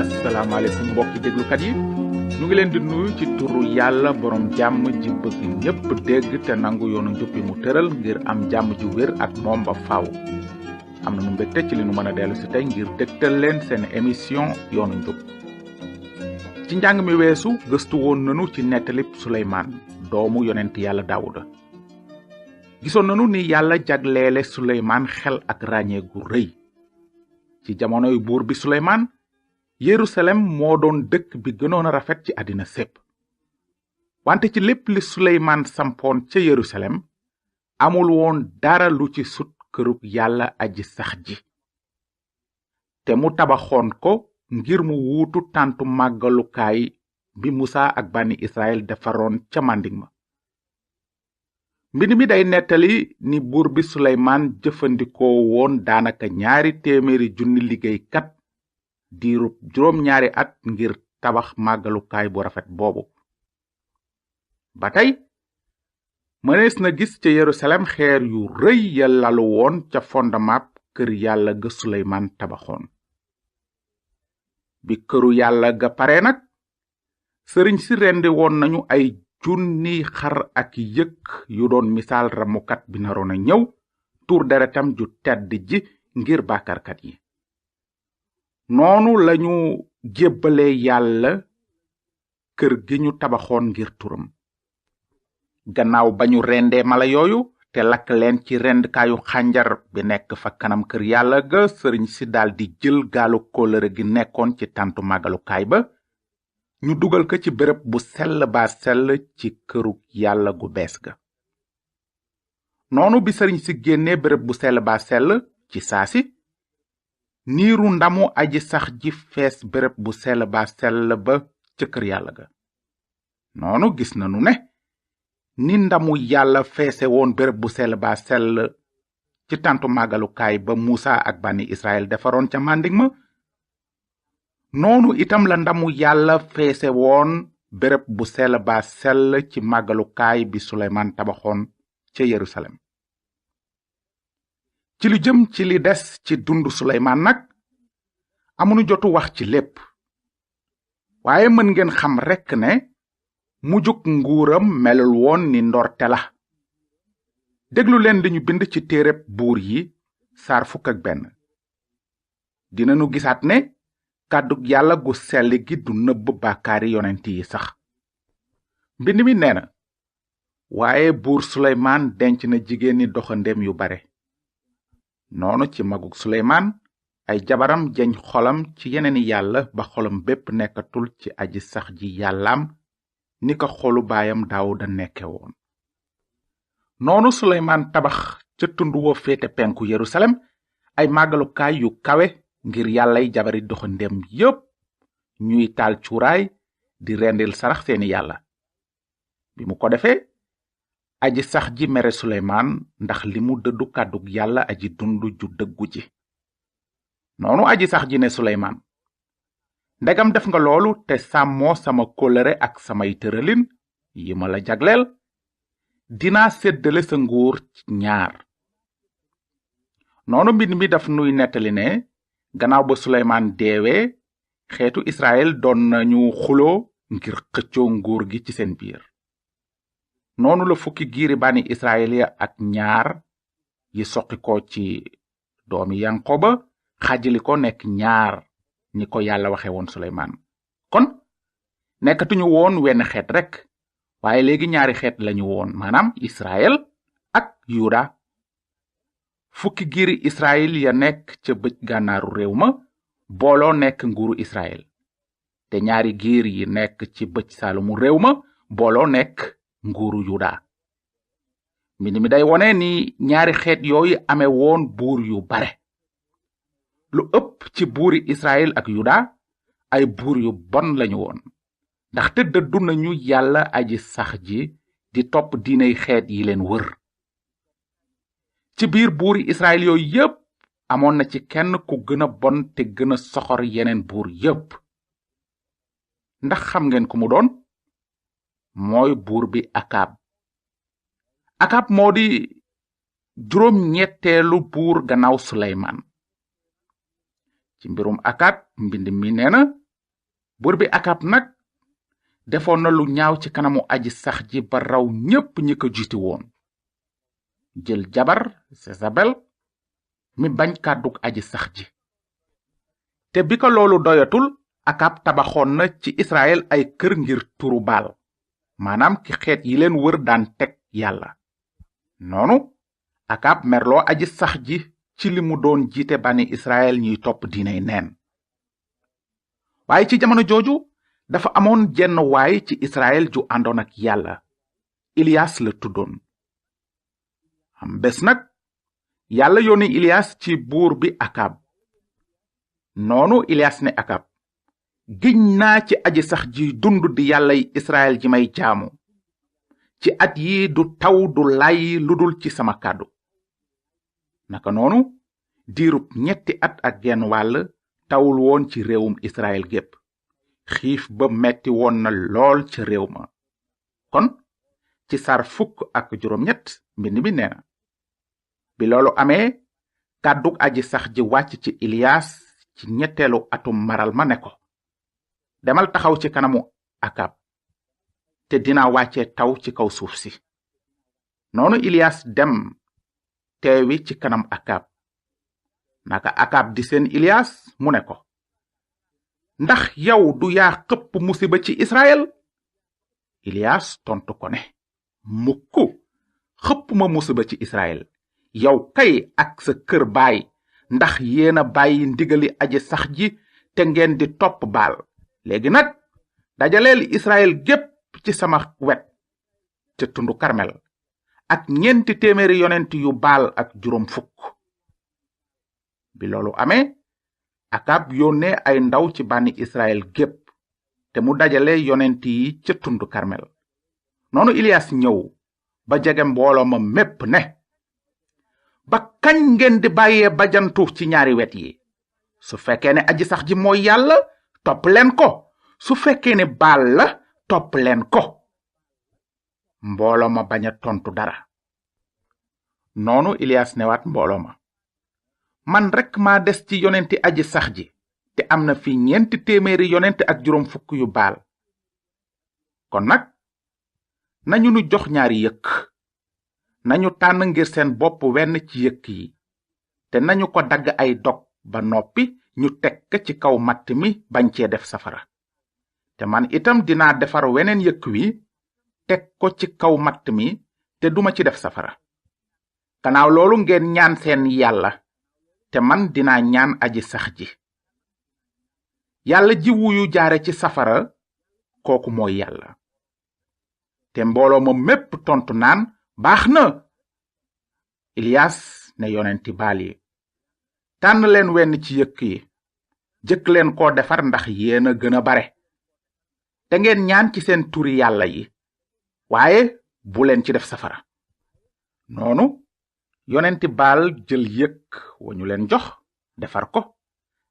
asalaamaaleykum mbokki déglukat yi ñu ngi leen di nuyu ci turu yàlla borom jàmm ji bëgg ñépp dégg te nangu yoonu njub bi mu tëral ngir am jàmm ju wér ak moom ba faaw. am na nu mbégte ci li nu mën a dellu si tey ngir dégtal leen seen émission yoonu njub. ci njàng mi weesu gëstu woon nanu ci nettalib Suleymaan doomu yonent yàlla Daawuda. gisoon nanu ni yàlla jagleele Suleymaan xel ak ràññee gu rëy. ci jamonoy buur bi Suleymaan Yerusalem moo doon dëkk bi gënoon a rafet ci àddina sépp. wante ci lépp li Suleymaan sampoon ca Yerusalem amul woon dara lu ci sut kërug yàlla aji sax ji. te mu tabaxoon ko ngir mu wuutu tàntu màggalukaay bi Musa ak bànni Israel defaroon ca màndig ma. mbind mi day nettali ni buur bi Suleymaan jëfandikoo woon daanaka 200,000 liggéeykat diirub 2 at ngir tabax màggalukaay bu rafet boobu. ba tey mënees na gis ca Yerusalem xeer yu rëy ya lalu woon ca fondamaab kër yàlla ga Suleymaan tabaxoon. bi këru yàlla ga pare nag sëriñ si rendi woon nañu ay junni xar ak yëkk yu doon misaal ramukat bi naroon a ñëw tuur deretam ju tedd ji ngir bàkkarkat yi. noonu lañu jébbale yàlla kër gi ñu tabaxoon ngir turam. gannaaw ba ñu rendee mala yooyu te lakk leen ci rendkaayu xànjar bi nekk fa kanam kër yàlla ga sëriñ si daldi jël gaalu kóllëre gi nekkoon ci tàntu màggalukaay ba ñu dugal ko ci béréb bu sell ba sell ci kërug yàlla gu bees ga. noonu bi sëriñ si génnee béréb bu sell ba sell ci saasi niiru ndamu aji sax ji fees béréb bu sell ba sell ba ca kër yàlla ga. noonu gis nanu ne ni ndamu yàlla feese woon béréb bu sell ba sell ci tàntu màggalukaay ba Musa ak bànni Israel defaroon ca màndig ma noonu itam la ndamu yàlla feese woon béréb bu sell ba sell ci màggalukaay bi Suleymaan tabaxoon ca Yerusalem. ci lu jëm ci li des ci dundu Suleymaan nag amunu jotu wax ci lépp waaye mën ngeen xam rekk ne mujjug nguuram melul woon ni ndorte la. déglu leen li ñu bind ci téereb buur yi saar 11. dinanu gisaat ne kàddug yàlla gu sell gi du nëbb bàkkaari yonent yi sax. mbind mi nee na waaye buur Suleymaan denc na jigéeni doxandéem yu bare. noonu ci magug Suleymaan ay jabaram jeñ xolam ci yeneeni yàlla ba xolam bépp nekkatul ci aji sax ji yàllaam ni ko xolu baayam Daawuda nekke woon. noonu Suleymaan tabax ca tund wa féete penku Yerusalem ay màggalukaay yu kawe ngir yàllay jabari doxandéem yépp ñuy taal cuuraay di rendil sarax seeni yàlla. bi mu ko defee aji sax ji mere Suleymaan ndax li mu dëddu kàddug yàlla aji dund ju dëggu ji. noonu aji sax ji ne Suleymaan ndegam def nga loolu te sàmmoo sama kóllëre ak samay tëralin yi ma la jagleel dinaa séddale sa nguur ci 2. noonu mbind mi daf nuy nettali ne gannaaw ba Suleymaan deewee xeetu Israel doon nañu xuloo ngir xëccoo nguur gi ci seen biir. noonu la fukki giiri bànni Israel ya ak 2 yi soqi ko ci doomi Yanqoba xaajali ko nekk 2 ni ko yàlla waxe woon Suleymaan. kon nekkatuñu woon wenn xeet rekk waaye léegi 2 xeet lañu woon maanaam Israel ak Yuda. fukki giiri Israel ya nekk ca bëj gànnaaru réew ma booloo nekk nguuru Israel te 2 giir yi nekk ci bëj saalumu réew ma booloo nekk nguuru Yuda. mbind mi day wone ni 2 xeet yooyu ame woon buur yu bare. lu ëpp ci buuri Israel ak Yuda ay buur yu bon lañu woon ndaxte dëddu nañu yàlla aji sax ji di topp diiney xeet yi leen wër. ci biir buuri Israel yooyu yépp amoon na ci kenn ku gën a bon te gën a soxor yeneen buur yépp. ndax xam ngeen ku mu doon? mooy buur bi Akab. Akab moo di 7ñetteelu buur gannaaw Suleymaan. ci mbirum Akab mbind mi nee na buur bi Akab nag defoon na lu ñaaw ci kanamu aji sax ji ba raw ñépp ñi ko jiiti woon. jël jabar Sesabel mi bañ kàddug aji sax ji. te bi ko loolu doyatul, Akab tabaxoon na ci Israel ay kër ngir turu Baal, maanaam ki xeet yi leen wër daan teg yàlla. noonu Akab merloo aji sax ji ci li mu doon jiite bani Israel ñuy topp diiney neen. waaye ci jamono jooju dafa amoon jenn waay ci Israel ju àndoon ak yàlla. Ilias la tuddoon. am bés nag yàlla yónni Ilias ci buur bi Akab. noonu Ilias ne Akab, giñ naa ci aji sax ji dund di yàllay Israel ji may jaamu, ci at yi du taw du lay ludul ci sama kàddu. naka noonu diirub 3 at ak genn wàll tawul woon ci réewum Israel gépp. xiif ba metti woon na lool ca réew ma. kon ci sar 17 mbind mi nee na, bi loolu amee kàddug aji sax ji wàcc ci Ilias ci ñetteelu atum maral ma ne ko, demal taxaw ci kanamu Akab te dina wàcce taw ci kaw suuf si. noonu Ilias dem teewi ci kanam Akab. naka Akab di seen Ilias mu ne ko, ndax yow du yaa xëpp musiba ci Israel? Ilias tontu ko ne, mukk, xëpp ma musiba ci Israel. yow kay ak sa kër baay, ndax yéena bàyyi ndigali aji sax ji te ngeen di topp Baal. léegi nag dajaleel Israel gépp ci sama wet ca tundu Karmel, ak 400 yonent yu Baal ak 50. bi loolu amee, Akab yónnee ay ndaw ci bànni Israel gépp te mu dajale yonent yi ca tundu Karmel. noonu Ilias ñëw ba jege mbooloo ma mépp ne, ba kañ ngeen di bàyyee bajantu ci ñaari wet yi? su fekkee ne aji sax ji mooy yàlla, topp leen ko. su fekkee ne Baal la, topp leen ko. mbooloo ma bañ a tontu dara. noonu Ilias newaat mbooloo ma, man rekk maa des ci yonenti aji sax ji, te am na fi 400 yonent ak 50 yu Baal. kon nag nañu nu jox ñaari yëkk. nañu tànn ngir seen bopp wenn ci yëkk yi, te nañu ko dagg ay dog ba noppi ñu teg ko ci kaw matt mi bañ cee def safara. te man itam dinaa defar weneen yëkk wi teg ko ci kaw matt mi te duma ci def safara. gannaaw loolu ngeen ñaan seen yàlla, te man dinaa ñaan aji sax ji. yàlla ji wuyu jaare ci safara, kooku mooy yàlla. te mbooloo ma mépp tontu naan, baax na. Ilias ne yonenti Baal yi, tànn leen wenn ci yëkk yi, jëkk leen koo defar ndax yéena gën a bare. te ngeen ñaan ci seen turi yàlla yi, waaye bu leen ci def safara. noonu yonenti Baal jël yëkk wa ñu leen jox defar ko.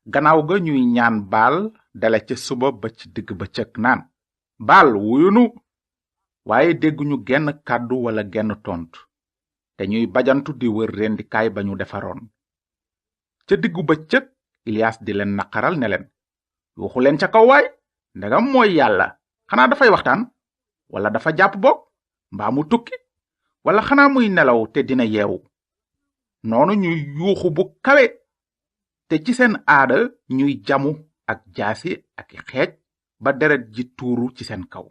gannaaw ga ñuy ñaan Baal dale ca suba ba ci digg bëccëg naan, Baal wuyunu. waaye dégguñu genn kàddu wala genn tontu, te ñuy bajantu di wër rendikaay ba ñu defaroon. ca diggu bëccëg Ilias di leen naqaral ne leen, yuuxu leen ca kaw waay, ndegam mooy yàlla. xanaa dafay waxtaan, wala dafa jàpp boog, mbaa mu tukki, wala xanaa muy nelaw te dina yeewu. noonu ñuy yuuxu bu kawe, te ci seen aada ñuy jamu ak jaasi ak xeej ba deret ji tuuru ci seen kaw.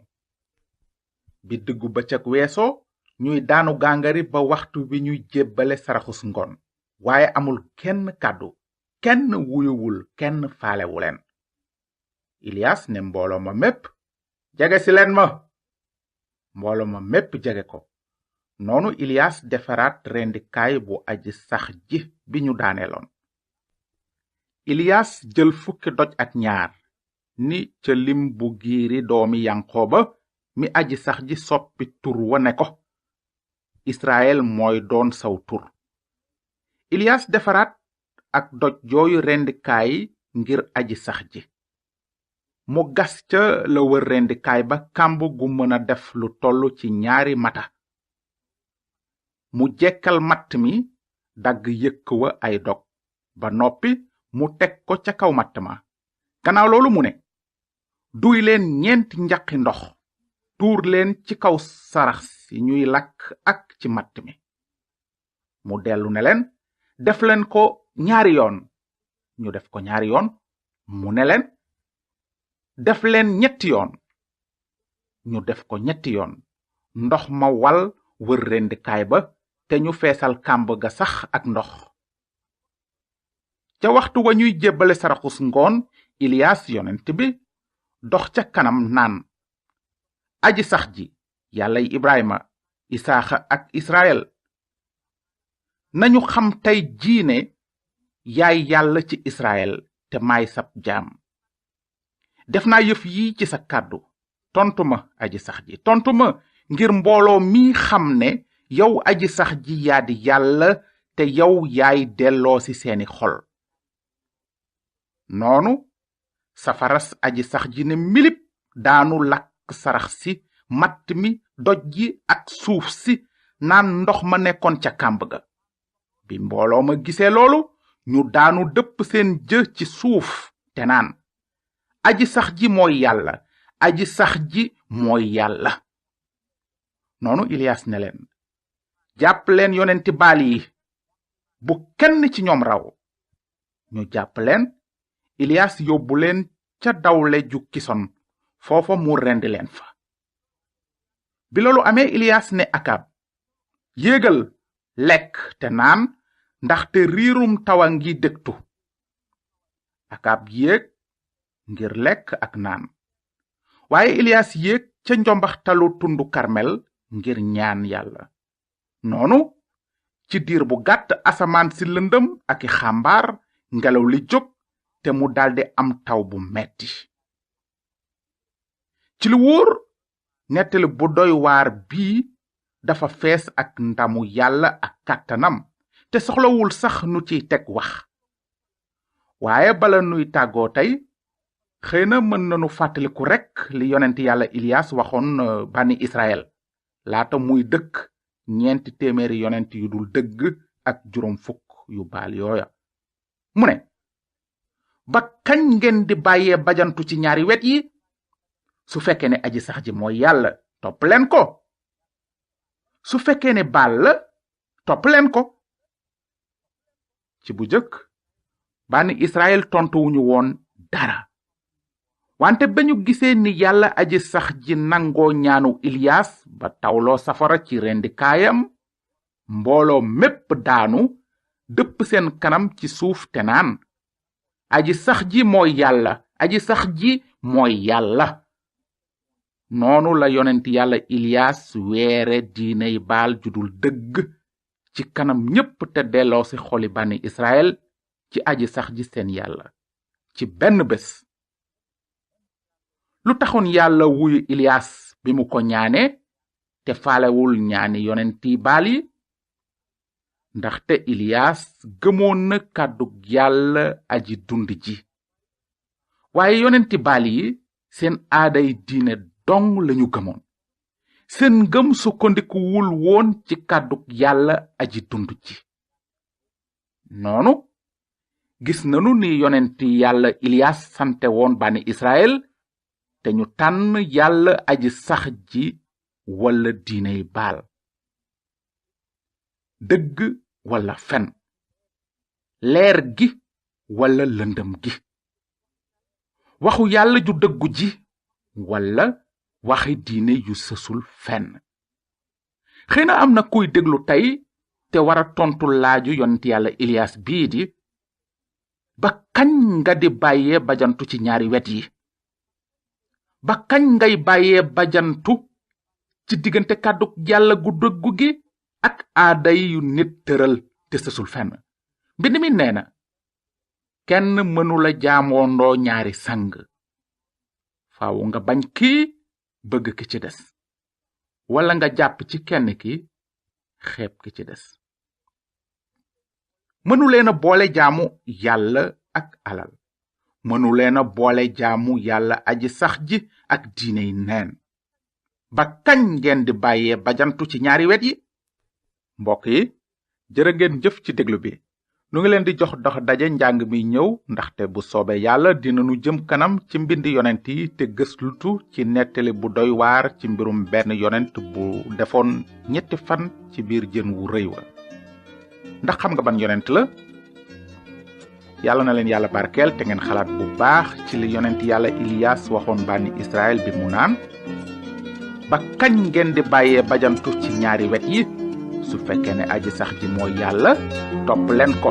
bi diggu bëccëg weesoo, ñuy daanu gàngari ba waxtu bi ñuy jébbale saraxus ngoon, waaye amul kenn kàddu, kenn wuyuwul, kenn faalewu leen. Ilias ne mbooloo ma mépp, jege si leen ma. mbooloo ma mépp jege ko. noonu Ilias defaraat rendikaay bu aji sax ji bi ñu daaneeloon. Ilias jël 10 doj ak ñaar, ni ca lim bu giiri doomi Yanqooba mi aji sax ji soppi tur wa ne ko, Israel mooy doon saw tur. Ilias defaraat ak doj jooyu rendikaay ngir aji sax ji. mu gas ca la wër rendikaay ba kàmb gu mën a def lu tollu ci 2 mata. mu jekkal matt mi, dagg yëkk wa ay dog ba noppi mu teg ko ca kaw matt ma. gannaaw loolu mu ne, duy leen ñeenti njaqi ndox tuur leen ci kaw sarax si ñuy lakk ak ci matt mi. mu dellu ne leen def leen ko ñaari yoon. ñu def ko ñaari yoon. mu ne leen def leen ñetti yoon. ñu def ko ñetti yoon. ndox ma wal wër rendikaay ba te ñu feesal kàmb ga sax ak ndox. ca waxtu wa ñuy jébbale saraxus ngoon Ilias yonent bi dox ca kanam naan aji sax ji yàllay Ibrahima Isaaxa ak Israel nañu xam tey jii ne yaay yàlla ci Israel te maay sab jaam. def naa yëf yi ci sa kàddu. tontu ma aji sax ji tontu ma ngir mbooloo mi xam ne yow aji sax ji yaa di yàlla te yow yaay delloo ci seeni xol. noonu safaras aji sax ji ne milip daanu lakk sarax si matt mi doj ji ak suuf si naan ndox ma nekkoon ca kàmb ga. bi mbooloo ma gisee loolu ñu daanu dëpp seen jë ci suuf te naan aji sax ji mooy yàlla aji sax ji mooy yàlla. noonu Ilias ne leen jàpp leen yonenti baal yi bu kenn ci ñoom raw. ñu jàpp leen Ilias yóbbu leen ca dawle ju Kison foofa mu rendi leen fa. bi loolu amee Ilias ne Akab yéegal lekk te naan ndaxte riirum tawa ngi dëgtu. Akab yéeg ngir lekk ak naan. waaye Ilias yéeg ca njombaxtalu tundu Karmel ngir ñaan yàlla. noonu ci diir bu gàtt asamaan si lëndëm ak i xàmbaar ngelaw li jóg te mu daldi am taw bu metti. ci lu wóor nettali bu doy waar bii dafa fees ak ndamu yàlla ak kàttanam te soxlawul sax nu ciy teg wax. waaye bala nuy tàggoo tey xëy na mën nanu fàttaliku rekk li yonent yàlla Ilias waxoon bani Israel laata muy dëkk 400 yonent yu dul dëgg ak 50 yu baal yooya. mu ne ba kañ ngeen di bàyyee bajantu ci ñaari wet yi? su fekkee ne aji sax ji mooy yàlla topp leen ko. su fekkee ne baal la topp leen ko. ci bu jëkk bani Israel tontuwuñu woon dara. wante ba ñu gisee ni yàlla aji sax ji nangoo ñaanu Ilias ba tawloo safara ci rendikaayam mbooloo mépp daanu dëpp seen kanam ci suuf te naan aji sax ji mooy yàlla aji sax ji mooy yàlla. noonu la yonent yàlla Ilias weere diiney baal judul dëgg ci kanam ñépp te delloo ci xoli bani Israel ci aji sax ji seen yàlla ci benn bés. lu taxoon yàlla wuyu Ilias bi mu ko ñaane te faalewul ñaani yonenti baal yi? ndaxte Ilias gëmoon na kàddug yàlla aji dund ji. waaye yonenti baal yi seen aaday diine dong lañu gëmoon. seen ngëm sukkandikuwul woon ci kàddug yàlla aji dund ji. noonu gis nanu ni yonenti yàlla Ilias sante woon bani Israel te ñu tànn yàlla aji sax ji walla diiney baal. dëgg walla fen, leer gi walla lëndëm gi, waxu yàlla ju dëggu ji walla waxi diine yu sësul fenn. xëy na am na kuy déglu tey te wara tontu laaju yonent yàlla Ilias bii di ba kañ nga di bàyyee bajantu ci ñaari wet yi? ba kañ ngay bàyyee bajantu ci diggante kàddu yàlla gu dëggu gi ak aaday yu nit tëral te sësul fenn? mbind mi nee na kenn mënula jaamoondoo ñaari sang. faaw nga bañ kii bëgg ki ci des, walla nga jàpp ci kenn ki xeeb ki ci des. mënuleena boole jaamu yàlla ak alal. mënuleena boole jaamu yàlla aji sax ji ak diiney neen. ba kañ ngeen di bàyyee bajantu ci ñaari wet yi? mbokk yi, jërë ngeen jëf ci déglu bi. nu ngi leen di jox dox daje njàng mi ñëw ndaxte bu soobee yàlla dinanu jëm kanam ci mbind yonent yi te gëslutu ci nettali bu doy waar ci mbirum benn yonent bu defoon 3 fan ci biir jën wu rëy wa. ndax xam nga ban yonent la? yàlla na leen yàlla barkeel te ngeen xalaat bu baax ci li yonent yàlla Ilias waxoon bànni Israël bi mu naan, ba kañ ngeen di bàyyee bajantu ci ñaari wet yi? su fekkee ne aji sax ji mooy yàlla, topp leen ko.